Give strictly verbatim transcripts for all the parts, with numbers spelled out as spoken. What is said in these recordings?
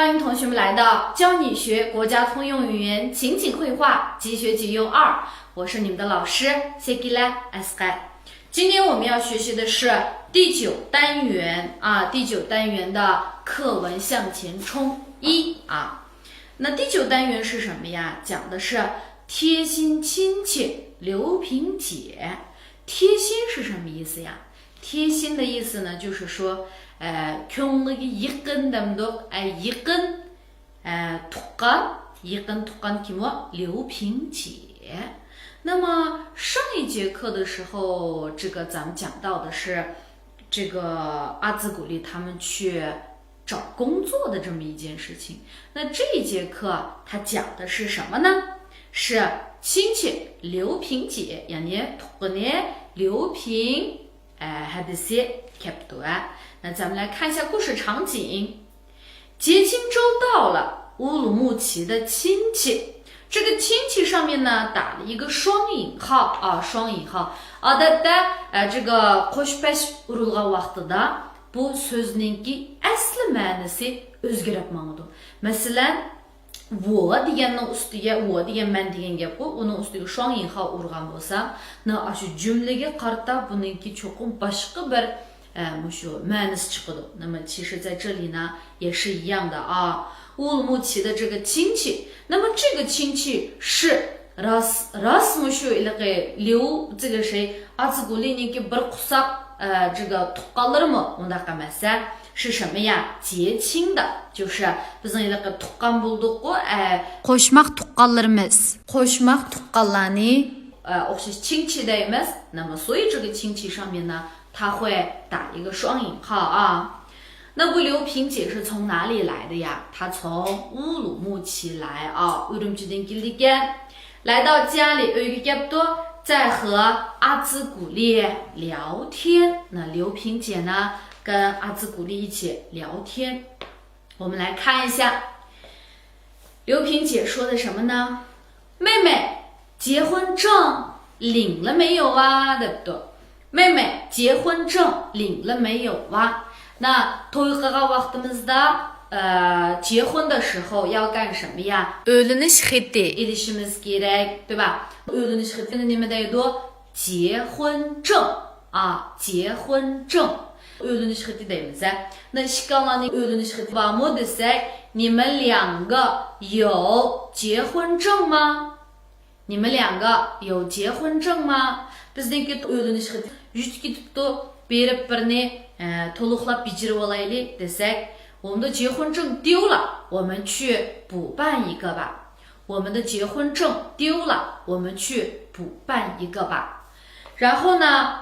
欢迎同学们来到教你学国家通用语言情景会话即学即用二，我是你们的老师谢吉拉 Asqar。今天我们要学习的是第九单元啊，第九单元的课文向前冲一啊。那第九单元是什么呀？讲的是贴心亲戚刘萍姐。贴心是什么意思呀？贴心的意思呢，就是说，呃，كۆڭلىگە يېقىن دەمدۇق، ئە يېقىن، ئە تۇغقان، يېقىن تۇغقان كىم ئۇ؟ 刘萍姐。那么上一节课的时候，这个咱们讲到的是这个阿兹古丽他们去找工作的这么一件事情。那这一节课他讲的是什么呢？是亲戚刘萍姐， يعني تۇغقىنى 刘萍 ئە، ھەدىسى كەپتۇ، ھە. 那咱们来看一下故事场景。节庆周到了，乌鲁木齐的亲戚，这个亲戚上面呢打了一个双引号啊，双引号。 ئادەتتە، ئە، 这个قوش پەش ئۇرۇلغان ۋاقتىدا بۇ سۆزنىڭكى ئەسلى مەنىسى ئۆزگىرىپ ماڭىدۇ. مەسىلەن، ۋو دېگەننىڭ ئۈستىگە، ۋو دېگەن مەن دېگەن گەپقۇ، ئۇنىڭ ئۈستىگە شۇاڭ يىنخاۋ ئۇرغان بولسام، 那 ئاشۇ جۈملىگە قارىتا بۇنىڭكى چوقۇم باشقا بىر، ئە، مۇشۇ مەنىسى چىقىدۇ. 那么其实在这里呢也是一样的啊。 乌鲁木齐的这个亲戚，那么这个亲戚是 راس، راس مۇشۇ ھېلىقى 刘 这个谁، ئاتىسى گۇلىنىڭكى بىر قورساق، ئە، 这个 تۇغقانلىرىمۇ؟ ئۇنداق ئەمەس، ھە. 是什么呀؟ 结亲的， 就是 بىزنىڭ ھېلىقى تۇغقان بولدۇققۇ، ئە، قوشماق تۇغقانلىرىمىز. قوشماق تۇغقانلارنى، ئە، ئوخشاش 亲戚 دەيمىز. 那么所以这个亲戚上面呢，它会打一个双引号啊。 那 بۇ 刘萍姐是从哪里来的呀？ 她从乌鲁木齐来啊， ئۈرۈمچىدىن كېلىدىكەن. 来到家里، ئۆيگە كەپتۇ. 在和阿兹古丽聊天。 那 刘萍姐呢，跟阿兹古丽一起聊天。 我们来看一下刘萍姐说的什么呢？ 妹妹，结婚证领了没有啊？ دەپتۇ. 妹妹，结婚证领了没有啊？ 那 توي قىلغان ۋاقتىمىزدا، ئە، 结婚的时候要干什么呀？ ئۆيلىنىش خېتى ئېلىشىمىز كېرەك، 对吧؟ ئۆيلىنىش خېتىنى نېمە دەيدۇ؟ 结婚证. 啊， 结婚证. ئۆيلىنىش خېتى دەيمىز، ھە. 那 ئىككىڭلارنىڭ ئۆيلىنىش خېتى بارمۇ دېسەك، 你们两个有结婚证吗؟ 你们两个有结婚证吗？ بىزنىڭكى ئۆيلىنىش خېتى يۈتۈپ كېتىپتۇ، بېرىپ بىرنى، ئە، تولۇقلاپ بېجىرىۋالايلى دېسەك، 我们的结婚证丢了，我们去补办一个吧。 我们的结婚证丢了，我们去补办一个吧。 然后呢，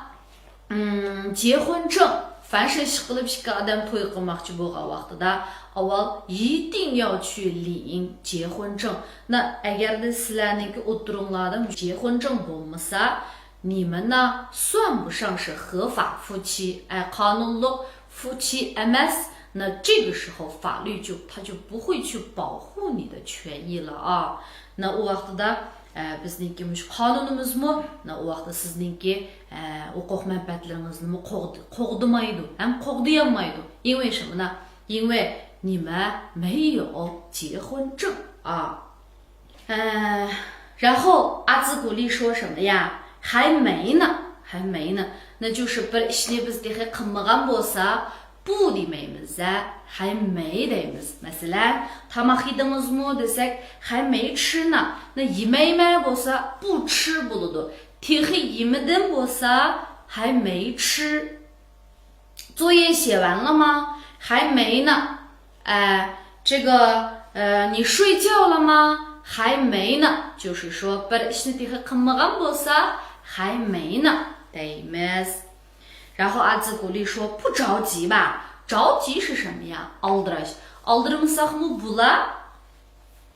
嗯，结婚证， 凡是 ئىشقىلىپ ئىككى ئادەم توي قىلماقچى بولغان ۋاقتىدا، ئاۋۋال 一定要去领结婚证. 那 ئەگەردە سىلەرنىڭكى ئوتتۇرىڭلاردا 结婚证 بولمىسا، 你们呢算不上是合法夫妻، ئە، قانۇنلۇق 夫妻 ئەمەس. 那这个时候法律就，它就不会去保护你的权益了啊。 那 ئۇ ۋاقتىدا، ئە، بىزنىڭكى مۇشۇ قانۇنىمىزمۇ، 那 ئۇ ۋاقتىدا سىزنىڭكى، ئە، ھوقۇق مەنپەئەتلىرىڭىزنىمۇ قوغد-، قوغدىمايدۇ ھەم قوغدىيالمايدۇ. 因为什么呢؟ 因为你们没有结婚证啊。 呃，然后阿兹古丽说什么呀？还没呢，还没呢。 那就是 بىر ئىشنى بىز تېخى قىلمىغان بولسا، 不 دېمەيمىز، ھە، 还没 دەيمىز. مەسىلەن، تاماق يېدىڭىزمۇ دېسەك، 还没吃呢. 那 يېمەيمەن بولسا، 不吃 بولىدۇ. تېخى يېمىدىم بولسا، 还没吃. 作业写完了吗？还没呢。 ئە، 这个، ئە، 你睡觉了吗؟ 还没呢. 就是说 بىر ئىشنى تېخى قىلمىغان بولسا، 还没呢 دەيمىز. 然后阿兹古丽说不着急吧。 着急是什么呀？ ئالدىراش. ئالدىرىمىساقمۇ بولا؟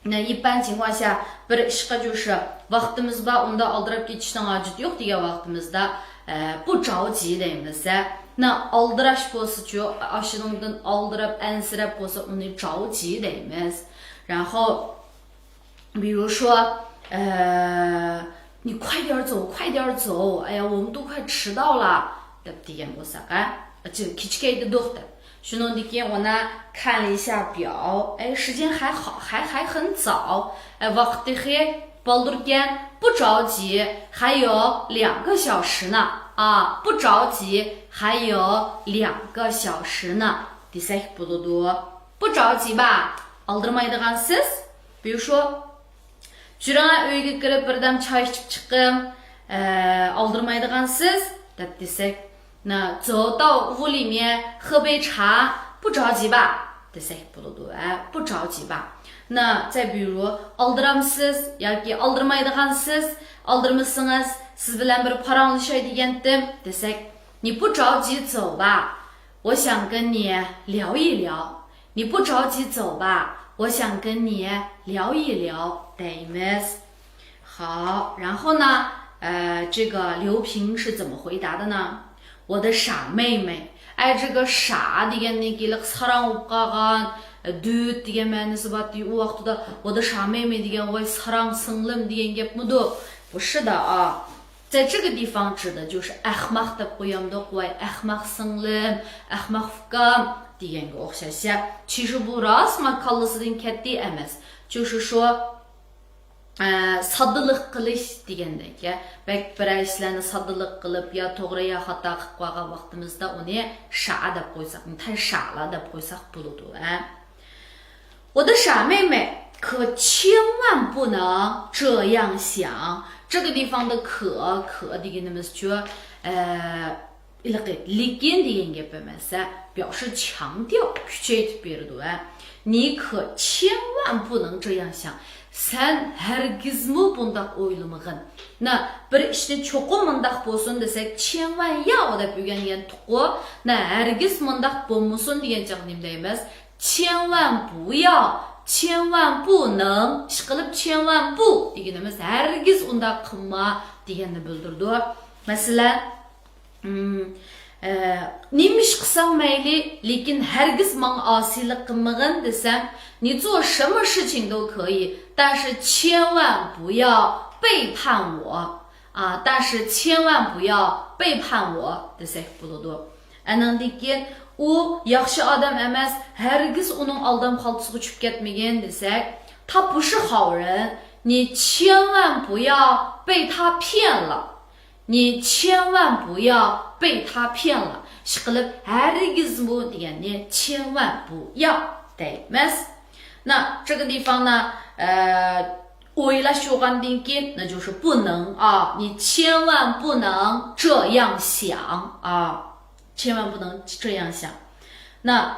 那一般情况下 بىر ئىشقا جۇشۇپ ۋاقتىمىز بار، ئۇندا ئالدىراپ كېتىشنىڭ ھاجىتى يوق دېگەن ۋاقتىمىزدا، ئە، 不着急 دەيمىز، ھە. 那 ئالدىراش بولسىچۇ، ئاشۇنىڭدىن ئالدىراپ، ئەنسىرەپ بولسا، ئۇنى 着急 دەيمىز. 然后比如说، ئە، 你快点走，快点走，哎呀，我们都快迟到了 دەپ دېگەن بولساق، ھە، كېچىكەيدۇق دەپ. شۇنىڭدىن كېيىن ئۇنا كانلىشا بياۋ، ئەي، شىجىن خەي خەي خەي خېن زاۋ، ئەي، ۋاقىت تېخى بالدۇركەن، بۇ جاۋجى، خەي يو لياڭگې شاۋشىنا، ئا، بۇ جاۋجى، خەي يو لياڭگې شاۋشىنا دېسەك بولىدۇ. بۇ جاۋجى با، ئالدىرىمايدىغانسىز، بىيۇشۇ. جۈرۈڭ ئۆيگە كىرىپ بىردەم چاي ئىچىپ چىقىڭ، ئە، ئالدىرىمايدىغانسىز، دەپ دېسەك، 那走到屋里面喝杯茶，不着急吧 دېسەك بولىدۇ، ھە، 不着急吧. 那再比如، ئالدىرامسىز ياكى ئالدىرىمايدىغانسىز، ئالدىرىمىسىڭىز، سىز بىلەن بىر پاراڭلىشاي دېگەنتىم، دېسەك، 你不着急走吧，我想跟你聊一聊。你不着急走吧，我想跟你聊一聊 دەيمىز. 好，然后呢，呃，这个刘平是怎么回答的呢？我的傻妹妹，哎，这个傻 دېگەندىن كېيىن ساراڭ بولۇپ قالغان، دۆت دېگەن مەنىسى بار. ئۇ ۋاقتىدا 我的傻妹妹 دېگەن ۋاي ساراڭ سىڭلىم دېگەن گەپمىدۇ؟ 不是的啊。在这个地方指的就是 ئەخمەق دەپ قويامدۇق، ۋاي ئەخمەق سىڭلىم، ئەخمەق ئۇكام دېگەنگە ئوخشاش. 其实 بۇ راستما كاللىسىدىن كەتتى ئەمەس. 就是说 ئە، ساددىلىق قىلىش دېگەندەك، يا، بەك بىرەر ئىشلارنى ساددىلىق قىلىپ، يا توغرا، يا خاتا قىلىپ قويغان ۋاقتىمىزدا ئۇنى شا دەپ قويساق، 太傻了 دەپ قويساق بولىدۇ، ھە. 我的傻妹妹，可千万不能这样想。这个地方的可，可 دېگىنىمىزچۇ، ئە، ھېلىقى لېكىن دېگەن گەپ ئەمەس، ھە. 表示强调، كۈچەيتىپ بېرىدۇ، ھە. 你可千万不能这样想. سەن ھەرگىزمۇ بۇنداق ئويلىمىغىن. 那 بىر ئىشنى چوقۇم مۇنداق بولسۇن دېسەك، 千万要 دەپ ئۆگەنگەنتۇققۇ. 那 ھەرگىز مۇنداق بولمىسۇن دېگەن چاغدا نېمە دەيمىز؟ 千万不要، 千万不能. ئىشقىلىپ 千万不 دېگىنىمىز ھەرگىز ئۇنداق قىلما دېگەننى بىلدۈرىدۇ. مەسىلەن، ئىم، ئە، نېمە ئىش قىلساڭ مەيلى، لېكىن ھەرگىز ماڭا ئاسىيلىق قىلمىغىن دېسەم، 你做什么事情都可以，但是千万不要背叛我。 ئا، 但是千万不要背叛我 دېسەك بولىدۇ. ئەنىڭدىن كېيىن ئۇ ياخشى ئادەم ئەمەس، ھەرگىز ئۇنىڭ ئالدام خالتىسىغا چۈشۈپ كەتمىگىن دېسەك، 他不是好人，你千万不要被他骗了。 你千万不要被他骗了. ئىشقىلىپ ھەرگىزمۇ دېگەننى 千万不要 دەيمىز. 那这个地方呢，呃， ئويلاش يوغاندىن كېيىن، 那就是不能啊，你千万不能这样想啊，千万不能这样想。那，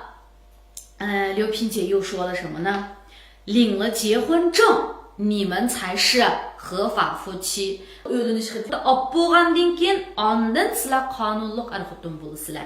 呃，刘萍姐又说了什么呢？领了结婚证，你们才是合法夫妻。 ئۆيلىنىش خېتى ئاپ بولغاندىن كېيىن، ئاندىن سىلەر قانۇنلۇق ئەر-خوتۇن بولىسىلەر.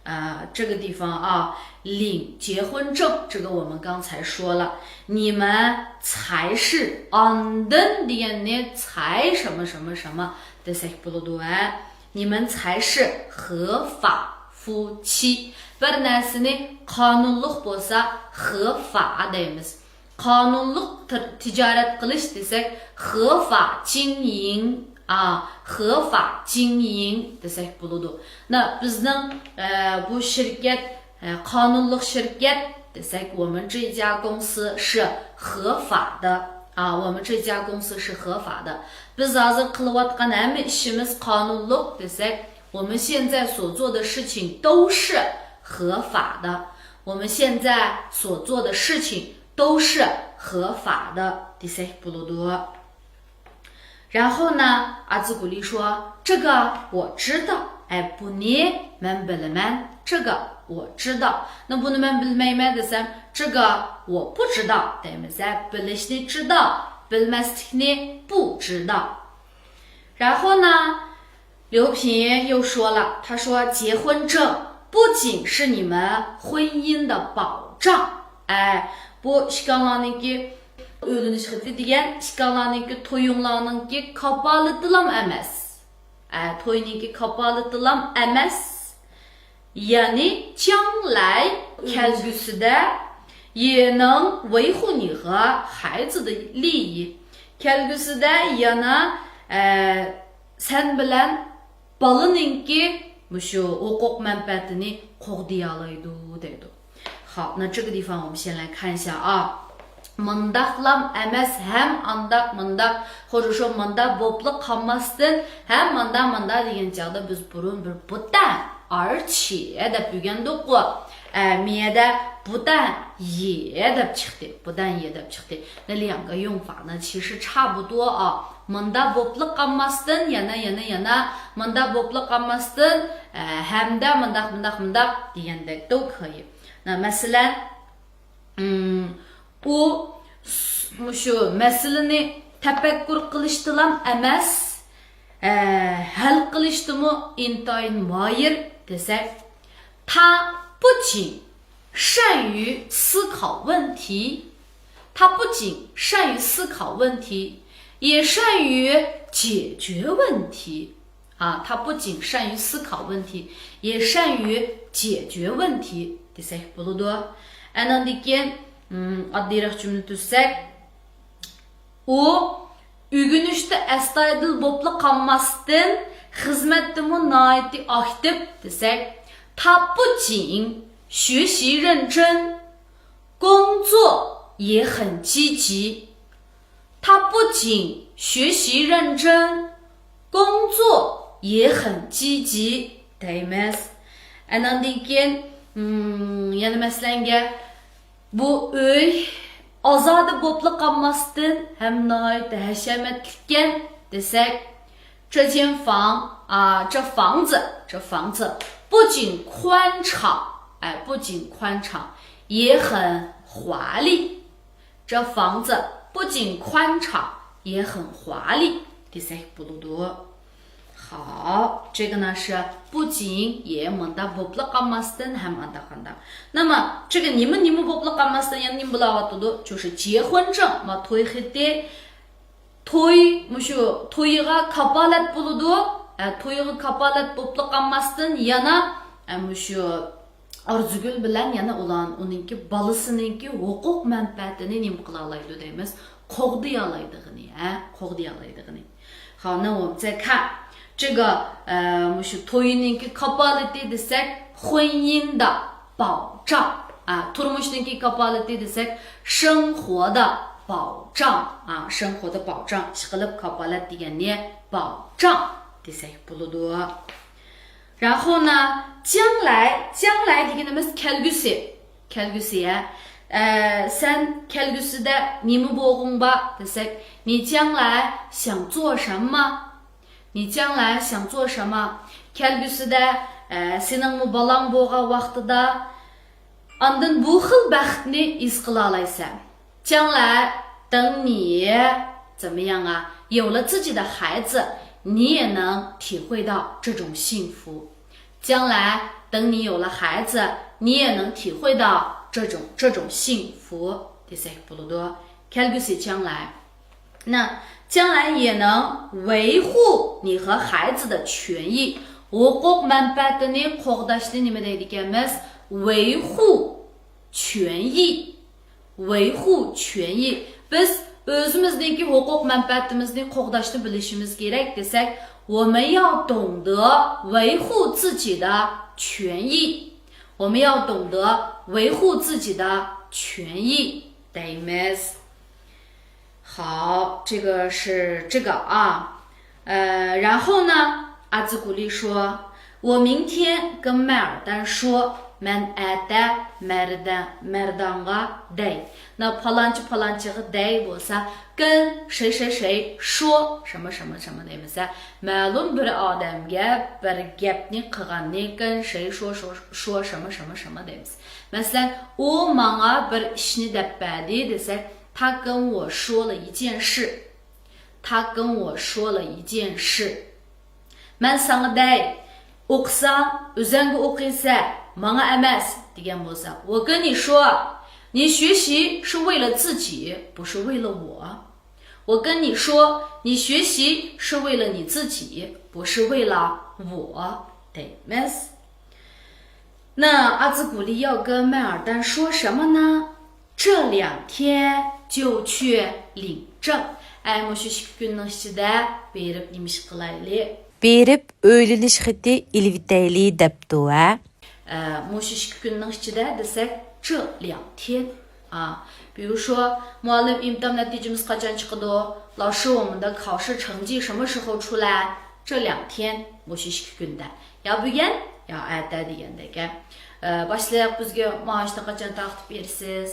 啊，这个地方啊，领结婚证，这个我们刚才说了，你们才是 ئاندىن دېگەننى 才什么什么什么 دېسەك بولىدۇ، ھە. 你们才是合法夫妻. بىر نەرسىنى قانۇنلۇق بولسا 合法 دەيمىز. قانۇنلۇق تىر-، تىجارەت قىلىش دېسەك، 合法经营، ئا، 合法经营 دېسەك بولىدۇ. 那 بىزنىڭ، ئە، بۇ شىركەت، ئە، قانۇنلۇق شىركەت دېسەك، 我们这家公司是合法的. 啊，我们这家公司是合法的. بىز ھازىر قىلىۋاتقان ھەممە ئىشىمىز قانۇنلۇق دېسەك، 我们现在所做的事情都是合法的. 我们现在所做的事情 都是合法的 دېسەك بولىدۇ. 然后呢，阿紫古丽说，这个我知道，哎， بۇنى مەن بىلىمەن، 这个我知道. 那 بۇنى مەن بىلمەيمەن دېسەم، 这个我不知道 دەيمىز، ھە، بىلىشنى 知道، بىلمەسلىكنى 不知道. 然后呢， 刘萍又说了，她说结婚证不仅是你们婚姻的保障，哎， بۇ ئىككىڭلارنىڭكى، ئۆيلىنىش خېتى دېگەن ئىككىڭلارنىڭكى تويۇڭلارنىڭكى كاپالىتىلام ئەمەس. ئە، توينىڭكى كاپالىتىلام ئەمەس. 也你将来 كەلگۈسىدە 也能维护你和孩子的利益. كەلگۈسىدە يەنە، ئە، سەن بىلەن بالىنىڭكى مۇشۇ ھوقۇق مەنپەئەتىنى قوغدىيالايدۇ دەيدۇ. 好，那这个地方我们先来看一下啊。 مۇنداقلام ئەمەس، ھەم ئانداق مۇنداق، خۇددى شۇ مۇنداق بوپلا قالماستىن، ھەم مۇنداق مۇنداق دېگەن چاغدا بىز بۇرۇن بىر 不但، 而且 دەپ ئۆگەندۇققۇ. ئە، مىيەدە 不但也 دەپ چىقتى. 不但也 دەپ چىقتى. 那两个用法呢，其实差不多啊。 مۇنداق بوپلا قالماستىن، يەنە، يەنە، يەنە مۇنداق بوپلا قالماستىن، ئە، ھەمدە مۇنداق، مۇنداق، مۇنداق دېگەندەك 都可以. 那 مەسىلەن، ئۇ مۇشۇ مەسىلىنى تەپەككۇر قىلىشتىلام ئەمەس، ئە، ھەل قىلىشتىمۇ ئىنتايىن ماھىر دېسەك، 他不仅善于思考问题，他不仅善于思考问题，也善于解决问题。 ھا، 他不仅善于思考问题，也善于解决问题 دېسەك بولىدۇ. ئاندىن كېيىن، ئاددىيراق جۈملە تۈزسەك، ئۇ ئۆگىنىشتە ئەستايىدىل بوپلا قالماستىن، خىزمەتتىمۇ ناھايىتى ئاكتىپ دېسەك، 他不仅学习认真， 工作也很积极。他不仅学习认真，工作也很积极 دەيمىز. ئاندىن كېيىن، يەنە مەسىلەنگە، بۇ ئۆي ئازادە بوپلا قالماستىن ھەم ناھايىتى ھەشەمەتلىككەن دېسەك، 这间房，啊，这房子，这房子不仅宽敞，哎，不仅宽敞，也很华丽。这房子不仅宽敞，也很华丽。 دېسەك بولىدۇ. 好，这个呢是 不仅也 مۇنداق بوپلا قالماستىن ھەم ئانداق ئانداق. 那么这个 نېمە نېمە بوپلا قالماستىن يەنە نېمە بولاۋاتىدۇ؟ 就是结婚证 ما توي خېتى. توي، مۇشۇ تويىغا كاپالەت بولىدۇ. ئە، تويىغا كاپالەت بوپلا قالماستىن يەنە، ئە، مۇشۇ ئارزۇگۈل بىلەن يەنە ئۇلار، ئۇنىڭكى بالىسىنىڭكى ھوقۇق مەنپەئەتىنى نېمە قىلالايدۇ دەيمىز؟ قوغدىيالايدىغىنى، ھە، قوغدىيالايدىغىنى. 好，那我们再看这个، ئە، مۇشۇ تويىنىڭكى كاپالىتى دېسەك، 婚姻的 保障. ئا، تۇرمۇشنىڭكى كاپالىتى دېسەك، 生活的保障. ئا، 生活的保障. ئىشقىلىپ كاپالەت دېگەننى 保障 دېسەك بولىدۇ. 然后呢، 将来، 将来 دېگىنىمىز كەلگۈسى. كەلگۈسى، ھە. ئە، سەن كەلگۈسىدە نېمە بولغۇڭ بار دېسەك، 你将来想做什么؟ 你将来想做什么؟ كەلگۈسىدە، ئە، سېنىڭمۇ بالاڭ بولغان ۋاقتىدا ئاندىن بۇ خىل بەختنى ھېس قىلالايسەن. 将来等你怎么样啊？有了自己的孩子，你也能体会到这种幸福。将来等你有了孩子，你也能体会到这种，这种幸福。 دېسەك بولىدۇ. كەلگۈسى 将来. 那将来也能维护你和孩子的权益. ھوقۇق مەنپەئەتىنى قوغداشنى نېمە دەيدىكەنمىز؟ 维护权益. 维护权益. بىز ئۆزىمىزنىڭكى ھوقۇق مەنپەئەتىمىزنى قوغداشنى بىلىشىمىز كېرەك دېسەك، 我们要懂得维护自己的权益. 我们要懂得维护自己的权益 دەيمىز. 好，这个是这个啊。呃，然后呢，阿兹古丽说，我明天跟麦尔丹说， مەن ئەتە مەردان، مەردانغا دەي. 那 پالانچى پالانچىغا دەي بولسا، 跟谁谁谁说什么什么什么 دەيمىز. مەلۇم بىر ئادەمگە بىر گەپنى قىلغاننى 跟谁说说说什么什么什么 دەيمىز. مەسىلەن، ئۇ ماڭا بىر ئىشنى دەپ بەردى دېسەك، 他跟我说了一件事. 他跟我说了一件事. مەن ساڭا دەي، ئوقۇساڭ، ئۆزەڭگە ئوقۇيسەن، ماڭا ئەمەس، دېگەن بولسا، 我跟你说，你学习是为了自己，不是为了我。我跟你说，你学习是为了你自己，不是为了我 دەيمىز. 那阿兹古丽要跟麦尔丹说什么呢？这两天就去领证. ئەي، مۇشۇ ئىككى كۈننىڭ ئىچىدە بېرىپ نېمە ئىش قىلايلى؟ بېرىپ ئۆيلىنىش خېتى ئېلىۋېتەيلى دەپتۇ، ھە؟ ئە، مۇشۇ ئىككى كۈننىڭ ئىچىدە دېسەك، 这两天. 啊，比如说، مۇئەللىم، ئىمتىھان نەتىجىمىز قاچان چىقىدۇ؟ 老师，我们的考试成绩什么时候出来？这两天. مۇشۇ ئىككى كۈندە. يا بۈگۈن، يا ئەتە دېگەندەك. ئە، باشلىق، بىزگە مائاشنى قاچان تارقىتىپ بېرىسىز؟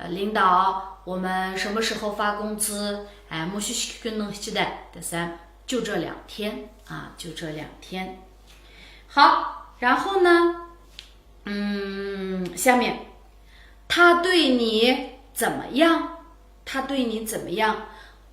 领导，我们什么时候发工资？ ئە، مۇشۇ ئىككى كۈننىڭ ئىچىدە دېسەم، 就这两天. 啊，就这两天. 好，然后呢，嗯，下面，他对你怎么样？他对你怎么样？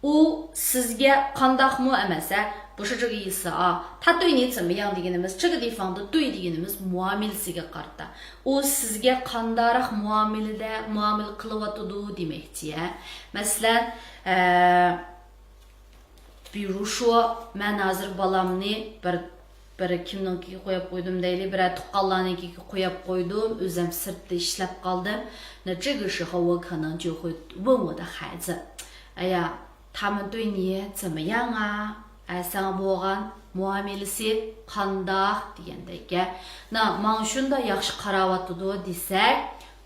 ئۇ سىزگە قانداقمۇ ئەمەس، ھە؟ 不是这个意思啊. 他对你怎么样 دېگىنىمىز، 这个地方的对 دېگىنىمىز مۇئامىلىسىگە قارىتا. ئۇ سىزگە قانداقراق مۇئامىلىدە، مۇئامىلە قىلىۋاتىدۇ دېمەكچى، ھە؟ مەسىلەن، ئە، 比如说، مەن ھازىر بالامنى بىر، بىر كىمنىڭكىگە قويۇپ قويدۇم دەيلى، بىرەر تۇغقانلارنىڭكىگە قويۇپ قويدۇم، ئۆزۈم سىرتتا ئىشلەپ قالدىم. 那这个时候我可能就会问我的孩子، 哎呀，他们对你怎么样啊？ ئە، ساڭا بولغان مۇئامىلىسى قانداق دېگەندەك. 那 ماڭا شۇنداق ياخشى قاراۋاتىدۇ دېسەك،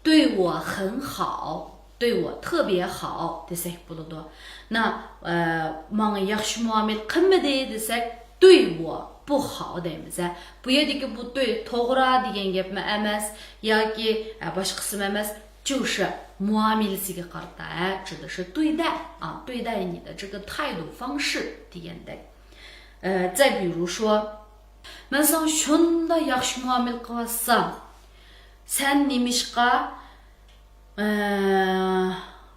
对我很好، 对我特别好 دېسەك بولىدۇ. 那، ئە، ماڭا ياخشى مۇئامىلە قىلمىدى دېسەك، 对我不好 دەيمىز، ھە. بۇ يەردىكى بۇ 对 توغرا دېگەن گەپمۇ ئەمەس، ياكى، ئە، باشقىسىمۇ ئەمەس، 就是 مۇئامىلىسىگە قارىتا، ھە، 指的是对待، 啊，对待你的这个态度方式 دېگەندەك. ئە، 再比如说، مەن ساڭا شۇنداق ياخشى مۇئامىلە قىلىۋاتسام، سەن نېمىشقا، ئە،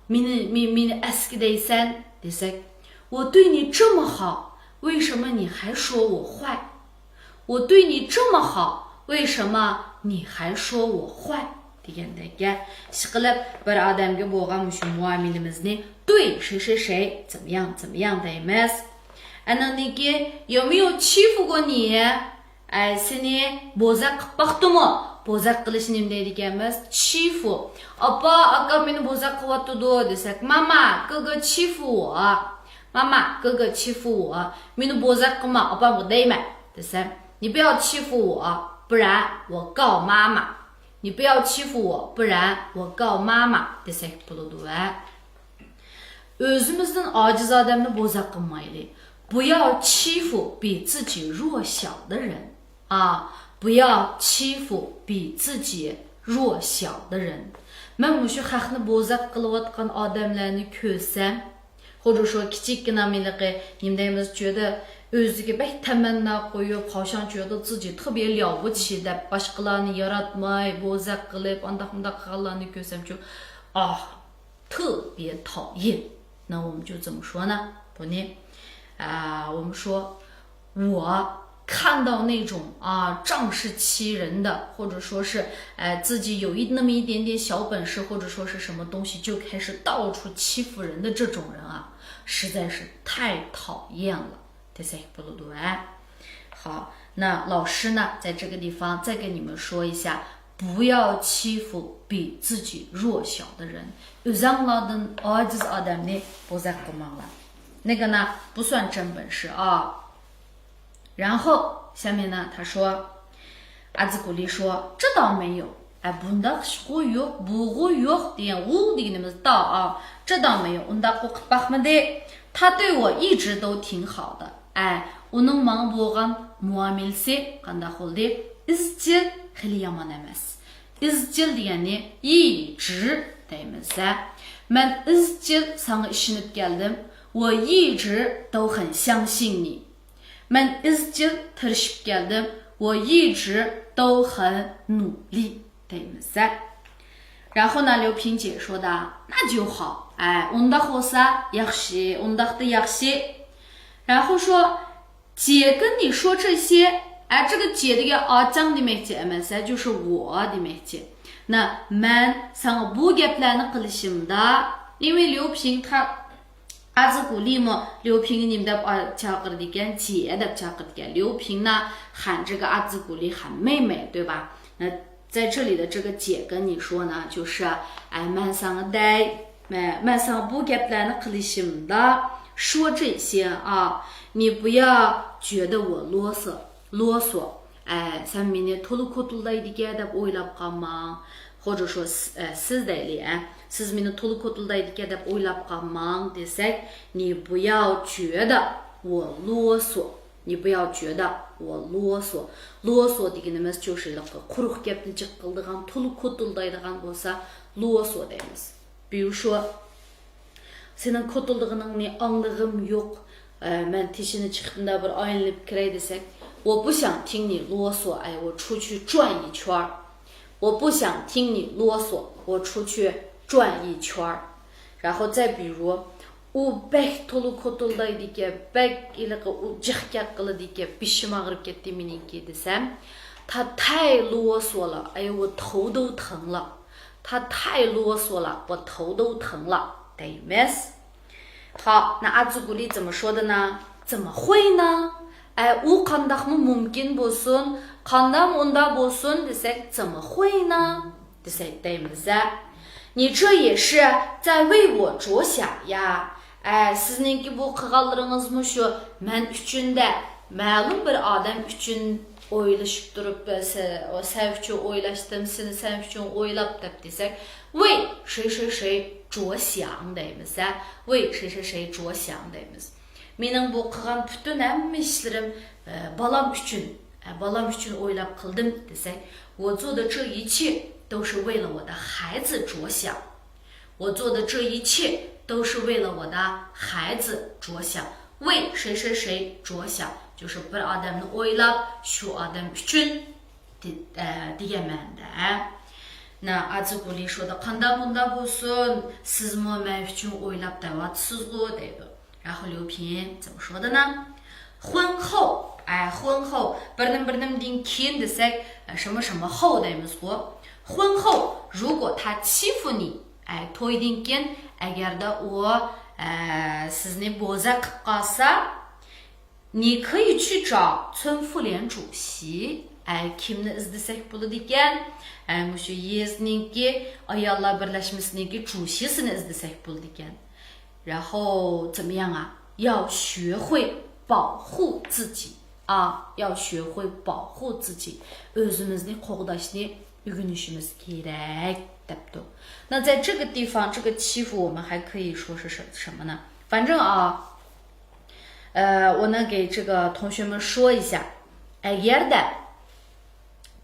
مېنى، مې-، مېنى ئەسكى دەيسەن دېسەك، 我对你这么好，为什么你还说我坏؟ 我对你这么好，为什么你还说我坏？ دېگەندەك گەپ. ئىشقىلىپ، بىر ئادەمگە بولغان مۇشۇ مۇئامىلىمىزنى 对谁谁谁怎么样怎么样 دەيمىز. ئاندىن كېيىن، 有没有欺负过你؟ ئەي، سېنى بوزەك قىلىپ باقتىمۇ؟ بوزەك قىلىش نېمە دەيدىكەنمىز؟ 欺负. ئاپا، ئاكام مېنى بوزەك قىلىۋاتىدۇ دېسەك، 妈妈，哥哥欺负我. 妈妈，哥哥欺负我. مېنى بوزەك قىلما، ئاپامغا دەيمەن دېسەم، 你不要欺负我，不然我告妈妈。你不要欺负我，不然我告妈妈 دېسەك بولىدۇ ۋە. ئۆزىمىزدىن ئاجىز ئادەمنى بوزەك قىلمايلى. 不要欺负比自己弱小的人. 啊，不要欺负比自己弱小的人. مەن مۇشۇ خەقنى بوزەك قىلىۋاتقان ئادەملەرنى كۆرسەم، 或者说 كىچىككىنە مىلىقى، نېمە دەيمىز، چۆدە ئۆزىگە بەك تەمەننا قويۇپ، 好像觉得自己特别了不起 دەپ، باشقىلارنى ياراتماي، بوزەك قىلىپ، ئانداق مۇنداق قىلغانلارنى كۆرسەمچۇ، 啊，特别讨厌. 那我们就怎么说呢？ بۇنى، 啊، 我们说， 我看到那种，啊，仗势欺人的，或者说是，呃，自己有一，那么一点点小本事，或者说是什么东西，就开始到处欺负人的这种人啊，实在是太讨厌了。 دېسەك بولىدۇ ھە. 好，那老师呢，在这个地方再跟你们说一下，不要欺负比自己弱小的人。 ئۆزۈڭلاردىن ئاجىز ئادەمنى بوزەك قىلماڭلار. 那个呢，不算真本事啊。 然后下面呢，他说，阿兹古丽说，这倒没有。 ئە، بۇنداق ئىشقۇ يوق، بۇغۇ يوق دېگەن، غۇ دېگىنىمىز تا، ئا، 这倒没有، ئۇنداق قىلىپ باقمىدى. 他对我一直都挺好的. ئە، ئۇنىڭ ماڭا بولغان مۇئامىلىسى قانداق بولدى؟ ئىزچىل، خېلى يامان ئەمەس. ئىزچىل دېگەننى 一直 دەيمىز ھە. مەن ئىزچىل ساڭا ئىشىنىپ كەلدىم. 我一直都很相信你. مەن ئىزچىل تىرىشىپ كەلدىم. 我一直都很努力 دەيمىز ھە. 然后呢，刘萍姐说的，那就好. ئە، ئۇنداق بولسا ياخشى، ئۇنداقتا ياخشى. 然后说，姐跟你说这些. ئە، 这个姐 دېگەن ئاچاڭ دېمەكچى ئەمەس ھە، 就是 我 دېمەكچى. 那 مەن ساڭا بۇ گەپلەرنى قىلىشىمدا، 因为刘萍她 ئازىقۇلىمۇ ليۇپىڭنى نېمە دەپ چاقىرىدىكەن؟ 姐 دەپ چاقىرىدىكەن. 刘萍呢喊这个 ئازىقۇلى 很妹妹，对吧？那在这里的这个 姐 跟你说呢，就是，哎， مەن ساڭا دەي، مەن، مەن ساڭا بۇ گەپلەرنى قىلىشىمدا، 说这些啊，你不要觉得我啰嗦، 啰嗦. ئە، سەن مېنى تولا كوتۇلدايدىكەن دەپ ئويلاپ قالماڭ. خوجا شۇ، ئە، سىز دەيلى، ئە. سىز مېنى تولا كوتۇلدايدىكەن دەپ ئويلاپ قالماڭ دېسەك، 你不要觉得我啰嗦. 你不要觉得我啰嗦. 啰嗦 دېگىنىمىز چوشىلىققا قۇرۇق گەپنى جىق قىلىدىغان، تولا كوتۇلدايدىغان بولسا، 啰嗦 دەيمىز. 比如说، سېنىڭ كوتۇلدىغىنىڭنى ئاڭلىغۇم يوق. ئە، مەن تېشىنى چىقىپ مۇنداق بىر ئايلىنىپ كىرەي دېسەك، 我不想听你啰嗦，哎，我出去转一圈儿。我不想听你啰嗦，我出去转一圈儿。然后再比如， ئۇ بەك تولا كوتۇلدايدىكەن، بەك ھېلىقى ئۇ جىق گەپ قىلىدىكەن، بېشىم ئاغرىپ كەتتى مېنىڭكى دېسەم، 他太啰嗦了，哎，我头都疼了。他太啰嗦了，我头都疼了 دەيمىز. 好，那阿祖古丽怎么说的呢？怎么会呢？ئە، ئۇ قانداقمۇ مۇمكىن بولسۇن؟ قانداق ئۇنداق بولسۇن دېسەك، 怎么会呢 دېسەك دەيمىز-ە. 你这也是在为我着想呀. ئە، سىزنىڭكى بۇ قىلغانلىرىڭىزمۇ شۇ مەن ئۈچۈن-دە، مەلۇم بىر ئادەم ئۈچۈن ئويلىشىپ تۇرۇپ، سە-، سەن ئۈچۈن ئويلاشتىم، سېنى سەن ئۈچۈن ئويلاپ دەپ دېسەك، 为谁谁谁着想 دەيمىز-ە. 为谁谁谁着想 دەيمىز. مېنىڭ بۇ قىلغان پۈتۈن ھەممە ئىشلىرىم، ئە، بالام ئۈچۈن، ئە، بالام ئۈچۈن ئويلاپ قىلدىم دېسەك، 我做的这一切都是为了我的孩子着想。我做的这一切都是为了我的孩子着想。为谁谁谁着想，就是 بىر ئادەمنى ئويلاپ، شۇ ئادەم ئۈچۈن دې-، ئە، دېگەن مەنىدە. 那阿祖古丽说的 قانداق مۇنداق بولسۇن، سىزمۇ مەن ئۈچۈن ئويلاپ دەۋاتىسىزغۇ دەيدۇ. 然后刘平怎么说的呢？ 婚后، ئە، 婚后 بىر نېمە بىر نېمىدىن كېيىن دېسەك، ئە، 什么什么后 دەيمىزغۇ. 婚后如果他欺负你، ئە، تويدىن كېيىن ئەگەردە ئۇ، ئە، سىزنى بوزەك قىلىپ قالسا، 你可以去找村妇联主席. ئە، كىمنى ئىزدىسەك بولىدىكەن؟ ئە، مۇشۇ يېزىنىڭكى ئاياللار بىرلەشمىسىنىڭكى جۇشىسىنى ئىزدىسەك بولىدىكەن. 然后怎么样啊？要学会保护自己啊，要学会保护自己. ئۆزىمىزنى قوغداشنى ئۆگىنىشىمىز كېرەك، دەپتۇ. 那在这个地方，这个欺负我们还可以说是什-، 什么呢？反正啊， ئە، 我能给这个同学们说一下. ئەگەردە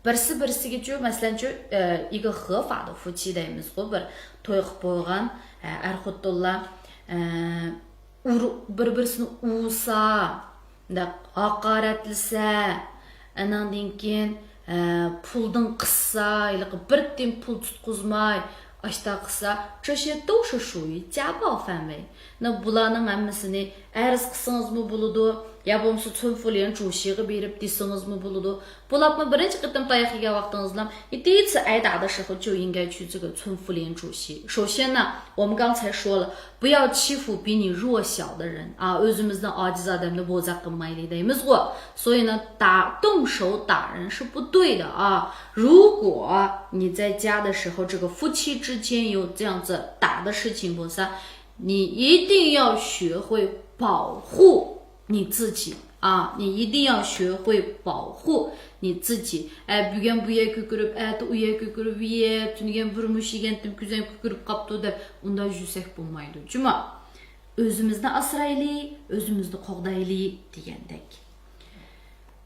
بىرسى بىرسىگىچۇ، مەسىلەنچۇ، ئە، 一个合法的夫妻 دەيمىزغۇ، بىر توي قىلىپ بولغان، ئە، ئەر-خوتۇنلار، ئە، ئۇرۇ-، بىر-بىرسىنى ئۇرسا، مۇنداق ھاقارەتلىسە، ئاناندىن كېيىن، ئە، پۇلدىن قىسسا، ھېلىقى بىر تىيىن پۇل تۇتقۇزماي، ئاشتا قىلسا، 这些都是属于家暴范围. 那 بۇلارنىڭ ھەممىسىنى ئەرز قىلسىڭىزمۇ بولىدۇ، يا بولمىسا 村妇联主席غا بېرىپ دېسىڭىزمۇ بولىدۇ. بۇلارمۇ بىرىنچى قېتىم تاياق يېگەن ۋاقتىڭىزدا، 你第一次挨打的时候就应该去这个村妇联主席。首先呢，我们刚才说了，不要欺负比你弱小的人啊， ئۆزىمىزدىن ئاجىز ئادەمنى بوزەك قىلمايلى دەيمىزغۇ. 所以呢，打-، 动手打人是不对的啊。 如果你在家的时候，这个夫妻之间有这样子打的事情 بولسا، 你一定要学会保护你自己啊， 你一定要学会保护你自己. ئە، بۈگۈن بۇ يەرگە كۆكۈرۈپ، ئەتە ئۇ يەرگە كۆكۈرۈپ يەپ، تۈنۈگۈن بىر مۇش يېگەنتىم، كۈزەن كۆكۈرۈپ قاپتۇ دەپ، ئۇنداق يۈرسەك بولمايدۇ، جۇمۇ. ئۆزىمىزنى ئاسرايلى، ئۆزىمىزنى قوغدايلى دېگەندەك.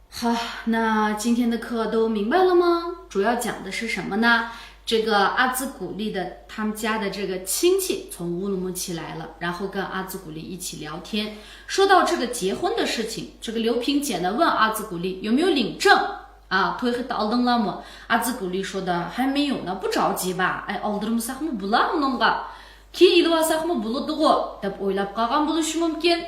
好，那今天的课都明白了吗？主要讲的是什么呢？这个阿兹古丽的他们家的这个亲戚从乌鲁木齐来了，然后跟阿兹古丽一起聊天。说到这个结婚的事情，这个刘萍姐呢问阿兹古丽有没有领证啊， توي خېتى ئالدىڭلارمۇ؟ 阿兹古丽说的还没有呢，不着急吧？ ئەي، ئالدىرمىساقمۇ بولا ئۇنىڭغا، كېيىن ئېلىۋالساقمۇ بولىدىغۇ دەپ ئويلاپ قالغان بولۇشى مۇمكىن.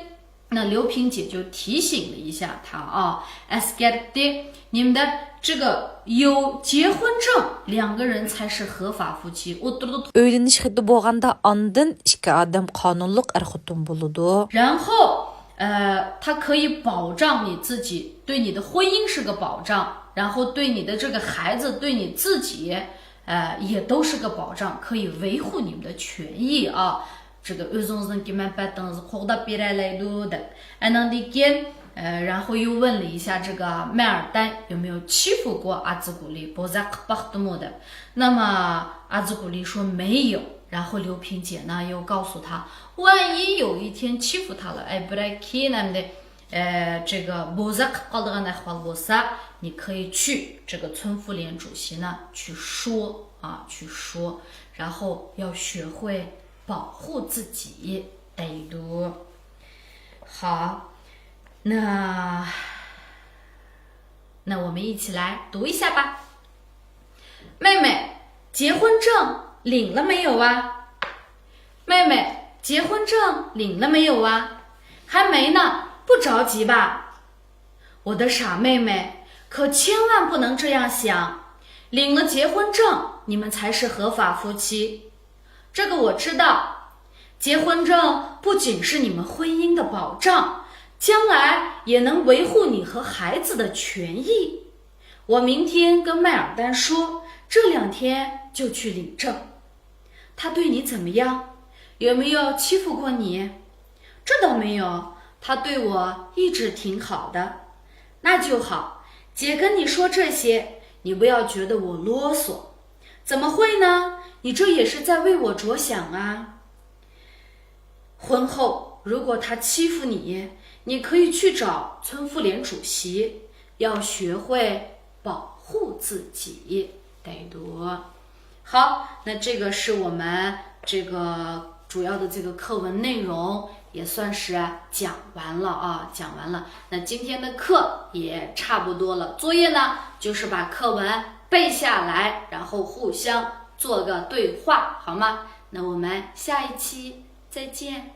那刘萍姐就提醒了一下他啊， ئەسكەرتتى. نېمىدە، 这个有结婚证，两个人才是合法夫妻. ئوتتۇرىدا ئۆيلىنىش خېتى بولغاندا، ئاندىن ئىككى ئادەم قانۇنلۇق ئەر-خوتۇن بولىدۇ. 然后，呃，他可以保障你自己，对你的婚姻是个保障，然后对你的这个孩子，对你自己，呃，也都是个保障，可以维护你们的权益啊。 这个 ئۆزىڭىزنىڭكى مەنپەئەتىڭىزنى قوغداپ بېرەلەيدۇ دەپ. ئاناندىن كېيىن، 呃，然后又问了一下这个麦尔丹有没有欺负过阿兹古丽，بوزەك قىلىپ باقتىمۇ دەپ。那么阿兹古丽说没有，然后刘萍姐呢又告诉他，万一有一天欺负他了，ئەي بىرەر كۈن ئەمدى 呃，这个بوزەك قىلىپ قالىدىغان ئەھۋال بولسا，你可以去这个村妇联主席那去说啊，去说，然后要学会保护自己， دەيدۇ. 好，那那我们一起来读一下吧。妹妹，结婚证领了没有啊？妹妹，结婚证领了没有啊？还没呢，不着急吧？我的傻妹妹，可千万不能这样想。领了结婚证，你们才是合法夫妻。这个我知道，结婚证不仅是你们婚姻的保障，将来也能维护你和孩子的权益。我明天跟麦尔丹说，这两天就去领证。他对你怎么样？有没有欺负过你？这倒没有，他对我一直挺好的。那就好，姐跟你说这些，你不要觉得我啰嗦。怎么会呢？你这也是在为我着想啊。婚后如果他欺负你，你可以去找村妇联主席，要学会保护自己。 好，那这个是我们这个主要的这个课文内容，也算是讲完了啊，讲完了。那今天的课也差不多了，作业呢，就是把课文背下来，然后互相做个对话，好吗？那我们下一期再见。